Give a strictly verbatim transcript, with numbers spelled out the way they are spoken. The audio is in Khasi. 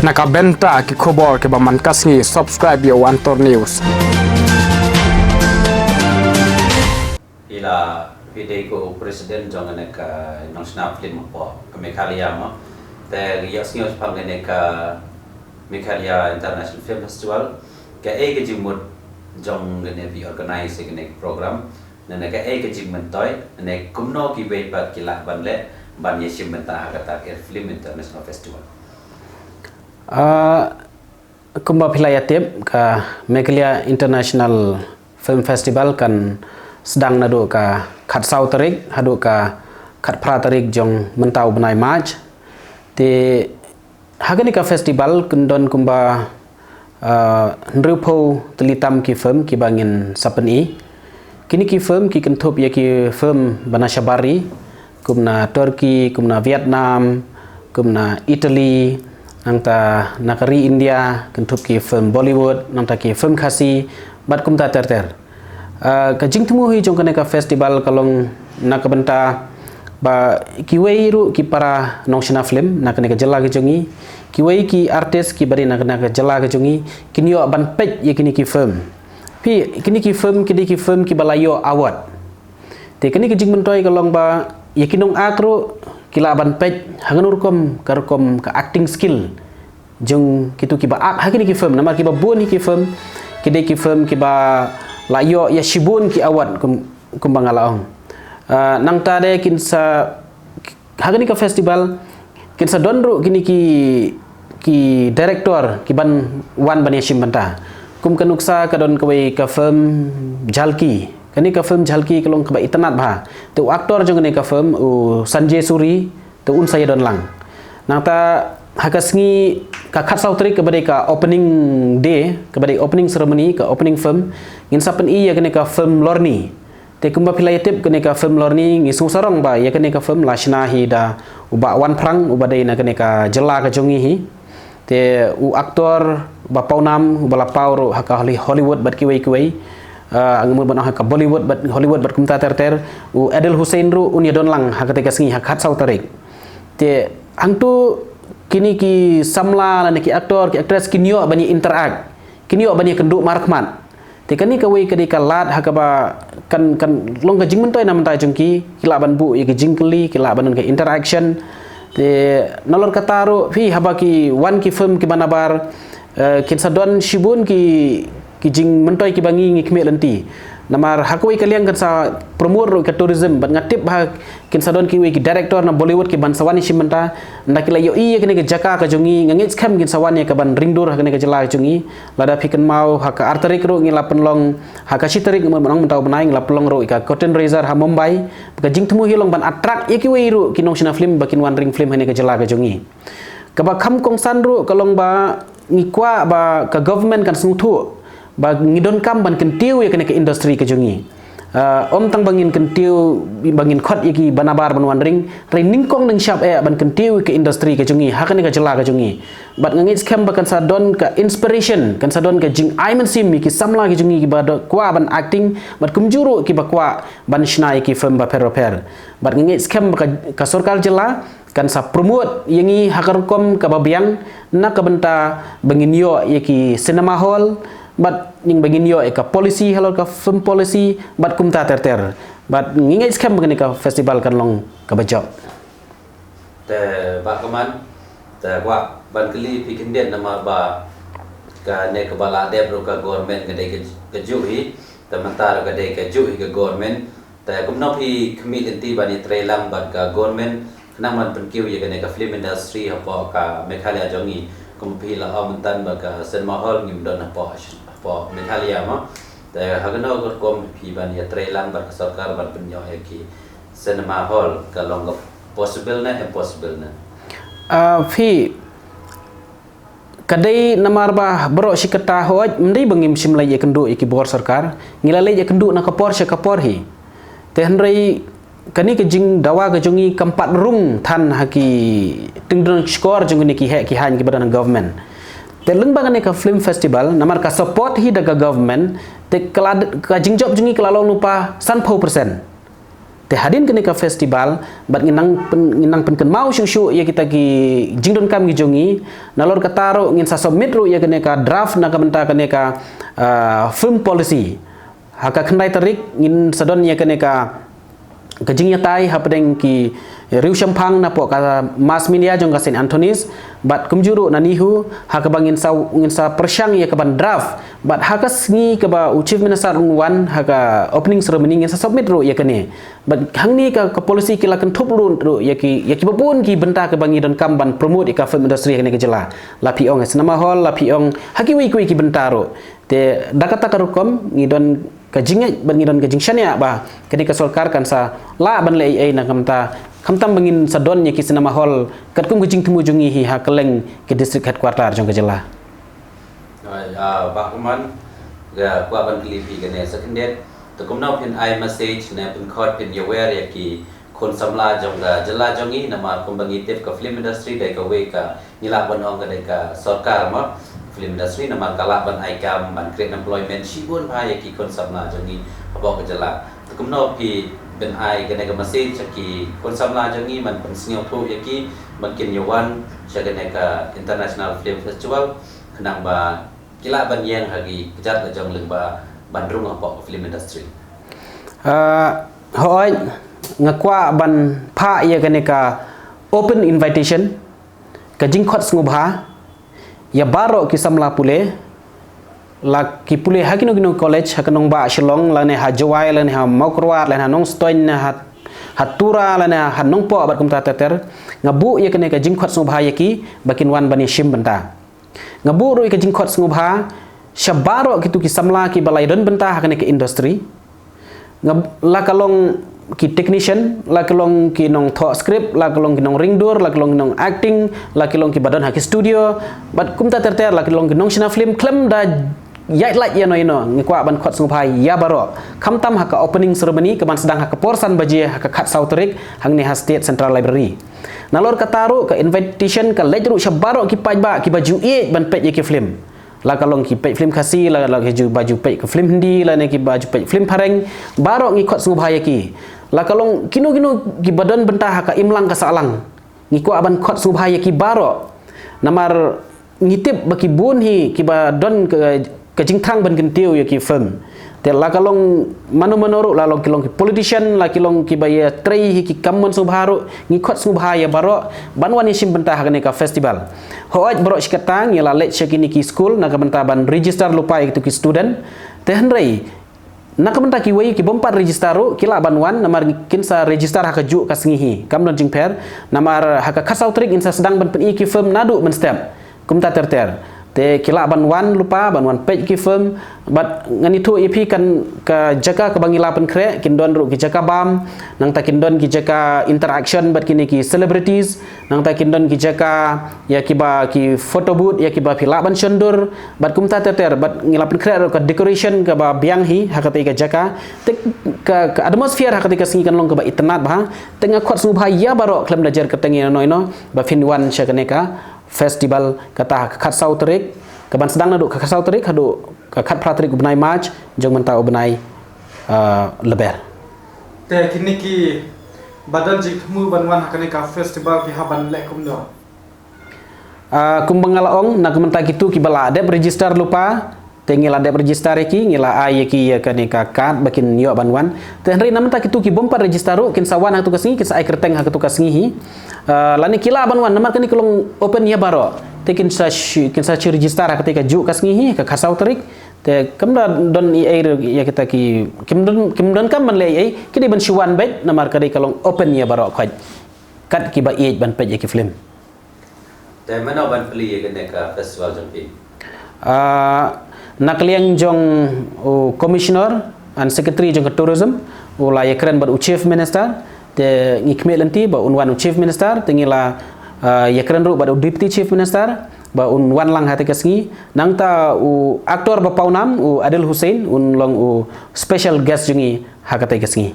Na ka bynta ki khubor kiba man ka sngi, subscribe ïa u Antor News. Ila phi dei ko president jong kane ka nongshna film hapoh ka Meghalaya mo. Te ïa sngew pang kane ka Meghalaya International Film Festival. Ka ei ka jingmut jong kane phi organize kane ka program. Nane ka ei ka jingmyntoi, nane kumno kiwei pat ki lah ban leh, ban ïashim bynta ha kata ka Film International Festival. Ah, kumba phi la ïa tip, ka Meghalaya International Film Festival kan sdang naduh ka khatsaw tarik haduh ka khatphra tarik jong mynta u bnai March. Te ha kane ka festival kan don kumba, ah, hynriewphew tylli tam ki film kiba ngin sa pyni. Kine ki film ki kynthup ïa ki film ba na shabar ri, kum na Turkey, kum na Vietnam, kum na Italy, nangta na ka ri India, kynthup ki film Bollywood, nangta ki film Khasi, bad kumta ter ter. Ah, ka jingthmu hi jong kane ka festival ka long na ka bynta ba kiwei ruh ki para nongshna film na kane ka jylla ka jong ngi, kiwei ki artist kiba dei na kane ka jylla ka jong ngi, kin ïoh ban peit ïa kine ki film. Phi, kine ki film, kine ki film kiba la ïoh award. Te kane ka jingmyntoi ka long ba ïa ki nongak ruh ki lah ban peit ha kano rukom ka rukom ka acting skill jong kitu kiba ak ha kine ki film, namar kiba bun hi ki film ki dei ki film kiba la ïoh ïa shibun ki award kum, kumba nga la ong. Ah, nangta de kin sa ha kane ka festival kin sa don ruh kine ki, ki director ki ban wan ban ïashim bynta. Kum ka nuksa ka don kawei ka film Jhalki. Kane ka film Jhalki ka long kaba itynnad bha. Te u actor jong kane ka film u Sanjay Suri, te un sa ïadon lang. Nangta ha ka sngi ka khatsaw tarik kaba dei ka opening day, kaba dei opening ceremony, ka opening film, ngin sa pyni ïa kane ka film Lorni. Te kumba phi la ïa tip kane ka film Lorni, ngi sngewsarong ba ïa kane ka film la shna hi da u Bah Wan Phrang uba dei na kane ka jylla ka jong ngi hi. Te u actor ba pawnam uba la paw ruh ha ka Holly-, Hollywood bad kiwei kiwei, ah, ngi mut ban ong ha ka Bollywood bad Hollywood bad kumta ter ter, u Adil Hussain ruh un ïadon lang ha kata ka sngi ha khatsaw tarik. Te hangtu kine ki samla lane ki actor ki actress kin ïoh ban ïa interact, kin ïoh ban ïa kynduh markhmat. Te kane kawei ka dei ka lad ha kaba kan, kan long ka jingmyntoi na bynta jong ki, ki lah ban buh ïa ki jingkylli, ki lah ban don ka interaction. Te nalor kata ruh phi, haba ki wan ki film kiba nabar, eh, kin sa don shibun ki, ki jingmyntoi kiba ngi ngi khmih lynti. Namar ha kawei ka liang kan sa promote ruh ka tourism, bad nga tip ba kin sa don kiwei ki director na Bollywood kiban sa wan ïashim bynta, ynda ki la ïohi ïa kane ka jaka ka jong ngi, nga ngeit skhem kin sa wan ïa kaban ring dur ha kane ka jylla ka jong ngi. Lada phi kynmaw ha ka ar tarik ruh ngi la pynlong, ha ka shi tarik mynta u bnai ngi la pynlong ruh ïa ka Curtain Raiser ha Mumbai. Ka jingthmu hi long ban attract ïa kiwei ruh ki nongshna film ba kin wan ring film ha kane ka jylla ka jong ngi. Kaba kham kongsan ruh ka long ba ngi kwah ba ka government kan sngewthuh ba ngi donkam ban kyntiew ïa kane ka industry ka jong ngi. Ah, ym tang ba ngin kyntiew, ba ngin khot ïa kiba nabar ban wan ring, hynrei nyngkong nyngshap eh ban kyntiew ïa ka industry ka jong ngi ha kane ka jylla ka jong ngi. Bad nga ngeit skhem ba kan sa don ka inspiration, kan sa don ka jingai mynsiem ïa ki samla ki jong ngi kiba kwah ban acting, bad kumjuh ruh kiba kwah ban shna ïa ki film bapher bapher. Bad nga ngeit skhem ba ka, ka sorkar jylla kan sa promote ïa ngi ha ka rukom kaba biang, na ka bynta ba ngin ïoh ïa ki cinema hall, bad ngin, ba ngin ïoh ïa ka policy halor ka film policy, bad kumta ter ter. Bad nga ngeit skhem ba kane ka festival kan long kaba jop. Te Bah Kaman, te kwah ban kylli phi khyndiat namar ba kane kaba la dep ruh ka government ka dei ka, kajuh hi, te mynta ruh ka dei kajuh hi ka government. Te kumno phi khmih lynti ban ïatrei lang bad ka government khnang ban pynkiew ïa kane ka film industry hapoh ka Meghalaya jong ngi, kum phi la ong mynta ba ka cinema hall ngim don hapoh, hapoh Meghalaya mo. Te ha kano ka rukom phi ban ïatrei lang bad ka sorkar ban pynïoh ïa ki cinema hall, ka long ka possible ne impossible ne? Ah, phi, ka dei namar ba baroh shi katta, hooid, ym dei ba ngim shym la ïakynduh ïa ki bor sorkar, ngi la leit ïakynduh na ka por sha ka por hi. Te hynrei kane ka jingdawa ka jong ngi kam pat rung than ha ki tyngdon shkor jong kine ki heh ki haiñ kiba don ha government. Te lyngba kane ka film festival, namar ka support hi da ka government, te ka la, ka jingjop jong ngi ka la long lypa sanphew percent. Te hadien kane ka festival, bad ngin nang pyn, ngin nang pynkynmaw shuh shuh ïa kita ki jingdonkam ki jong ngi, nalor kata ruh ngin sa submit ruh ïa kane ka draft na ka bynta kane ka, ah, film policy. Ha ka khyndai tarik ngin sa don ïa kane ka, ka jingïatai hapdeng ki riew shemphang napoh ka mass media jong ka Saint Anthony's, bad kumjuh ruh na NEHU, ha kaba ngin sa, ngin sa pyrshang ïa kaban draft, bad ha ka sngi kaba u Chief Minister un wan ha ka opening ceremony ngin sa submit ruh ïa kane. Bad hangne ka, ka policy ki la kynthup ruh, ruh ïa ki, ïa kiba bun ki bynta kaba ngi donkam ban promote ïa ka film industry hangne ka jylla. La phi ong ha cinema hall, la phi ong ha kiwei kiwei ki bynta ruh. Te da kata ka rukom ngi don ka jingngeit bad ngi don ka jingshaniah ba kane ka sorkar kan sa lah ban leh ei ei na ka bynta, khamtam ba ngin sa don ïa ki cinema hall katkum ka jingthmu jong ngi hi ha kylleng ki district headquarter jong ka jylla. Hooid, ah, Bah Kman, nga kwah ban kylli phi kane sa khyndiat. Te kumno phin ai message ne pynkhot phin ïawer ïa ki khun samla jong ka jylla jong ngi, namar kumba ngi tip ka film industry dei kawei ka, ngi lah ban ong ka dei ka sorkar mo, film industry, namar ka lah ban ai kam ban create employment shibun bha ïa ki khun samla jong ngi hapoh ka jylla. Te kumno phi ban ai kane ka message ïa ki khun samla jong ngi ban pynsngewthuh ïa ki ban kin ïa wan sha kane ka International Film Festival, khnang ba ki lah ban ïeng ha ki kjat la jong lyngba ban rung hapoh film industry. Ah, hooid, nga kwah ban phah ïa kane ka open invitation, ka jingkhot sngewbha ïa baroh ki samla pule, la ki pule ha kino kino college, ha ka nongbah Shillong, lane ha Jowai, lane ha Mawkyrwat, lane ha Nongstoiñ, lane ha, ha Tura, lane ha Nongpoh bad kumta ter ter. Nga buh ïa kane ka jingkhot sngewbha ïa ki ba kin wan ban ïashim bynta. Nga buh ruh ïa ka jingkhot sngewbha sha baroh kito ki samla kiba la ïadon bynta ha kane ka industry. Nga, la ka long ki technician, la ka long ki nongthoh script, la ka long ki nongringdur, la ka long ki nong acting, la ka long kiba don ha ki studio, bad kumta ter ter, la ka long ki nongshna film, khlem da ïaid lait ïano ïano, nga kwah ban khot sngewbha ïa baroh. Khamtam ha ka opening ceremony kaban sdang ha ka por san baje ha ka khatsaw tarik hangne ha State Central Library. Nalor kata ruh ka invitation ka leit ruh sha baroh ki paidbah kiba ju ïeit ban peit ïa ki film. La ka long ki peit film Khasi, la, la ki ju, ba ju peit ka film Hindi, lane kiba ju peit film phareng, baroh ngi khot sngewbha ïa ki. La ka long kino kino kiba don bynta ha ka imlang ka sahlang, ngi kwah ban khot sngewbha ïa ki baroh. Namar ngi tip ba ki bun hi kiba don ka, ka jingthrang ban kyntiew ïa ki film. Te la ka long mano mano ruh, la long ki long ki politician, la ki long kiba ïatrei hi ki kam mon sngewbha ruh, ngi khot sngewbha ïa baroh ban wan ïashim bynta ha kane ka festival. Hooid, baroh shi katta ngi la leit sha kine ki skul na ka bynta ban register lypa ïa kito ki student. Te hynrei na ka bynta kiwei ki bym pat register ruh ki lah ban wan, namar kin sa register ha kajuh ka sngi hi. Kam don jingpher, namar ha ka khatsaw tarik ngin sa sdang ban pyni ki film naduh mynstep. Kumta ter ter. Te ki lah ban wan lypa, ban wan peit ki film. Bad ngan ïathuh ïa phi, kan, ka jaka kaba ngi la pynkhreh, kin don ruh ki jaka bam, nangta kin don ki jaka interaction bad kine ki celebrities, nangta kin don ki jaka ïa kiba ki photo booth, ïa kiba phi lah ban shon dur, bad kumta ter ter, bad ngi la pynkhreh ruh ka decoration kaba biang hi ha katei ka jaka. Te ka, ka atmosphere ha katei ka sngi kan long kaba itynnad bha. Te nga khot sngewbha ïa baroh khlem da jer kyrteng ïano ïano ba phin wan sha kane ka festival kata ha ka khatsaw tarik, kaban sdang naduh ka khatsaw tarik haduh ka khatphra tarik u bnai March, jong mynta u bnai, ah, Lber. Te kine kiba don jingthmu ban wan ha kane ka festival ki hap ban leh kumno? Ah, kumba nga la ong, na ka bynta kito kiba la dep register lypa, te ngi la dep register ïa ki, ngi la ai ïa ki ïa kane ka card ba kin ïoh ban wan. Te hynrei na ka bynta kito ki bym pat register ruh, kin sa wan ha kato ka sngi, kin sa ai kyrteng ha kato ka sngi hi. Ah, lane ki lah ban wan, namar kane ka long open ïa baroh. Te kin sa shu, kin sa shu register ha katei kajuh ka sngi hi, ka khatsaw tarik. Te kam da don ei ei ruh ïa kita ki, kim don, kim donkam ban leh ei ei, ki dei ban shu wan beit, namar ka dei ka long open ïa baroh khoit. Kat kiba ïeit ban peit ïa ki film. Te mano ban plie ïa kane ka festival jong phi? Ah, na ka liang jong u Commissioner and Secretary jong ka Tourism, u la ïakren bad u Chief Minister, te ngi khmih lynti ba un wan u Chief Minister, te ngi la, ah, ïakren ruh bad u Deputy Chief Minister ba un wan lang ha katei ka sngi. Nangta u actor ba pawnam, u Adil Hussain, un long u special guest jong ngi ha katei ka sngi.